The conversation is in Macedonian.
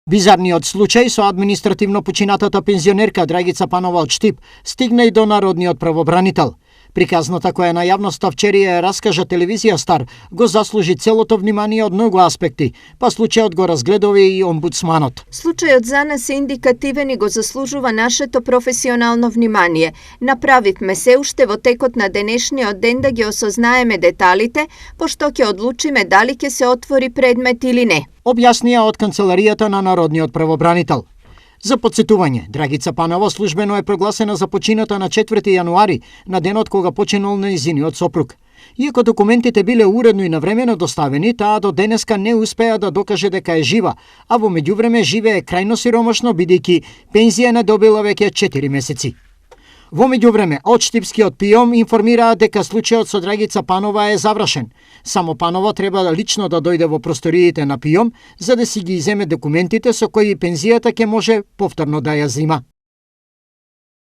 Бизарниот случај со административно починатата пензионерка Драгица Панова од Штип стигна и до народниот правобранител. Приказната која на јавноста вчери ја раскажа телевизија Стар го заслужи целото внимание од многу аспекти, па случајот го разгледува и омбудсманот. Случајот за нас е индикативен и го заслужува нашето професионално внимание. Направивме се уште во текот на денешниот ден да ги осознаеме деталите, пошто ќе одлучиме дали ќе се отвори предмет или не, Објаснија од канцеларијата на народниот правобранител. За подсетување, Драгица Панова службено е прогласена за почината на 4 јануари, на денот кога починал нејзиниот сопруг. Иако документите биле уредно и навремено доставени, таа до денеска не успеа да докаже дека е жива, а во меѓувреме живее крајно сиромашно бидејќи пензија не добила веќе 4 месеци. Во меѓувреме, од Штипскиот ПИОМ информираа дека случајот со Драгица Панова е завршен. Само Панова треба лично да дојде во просториите на ПИОМ за да си ги иземе документите со кои пензијата ќе може повторно да ја зима.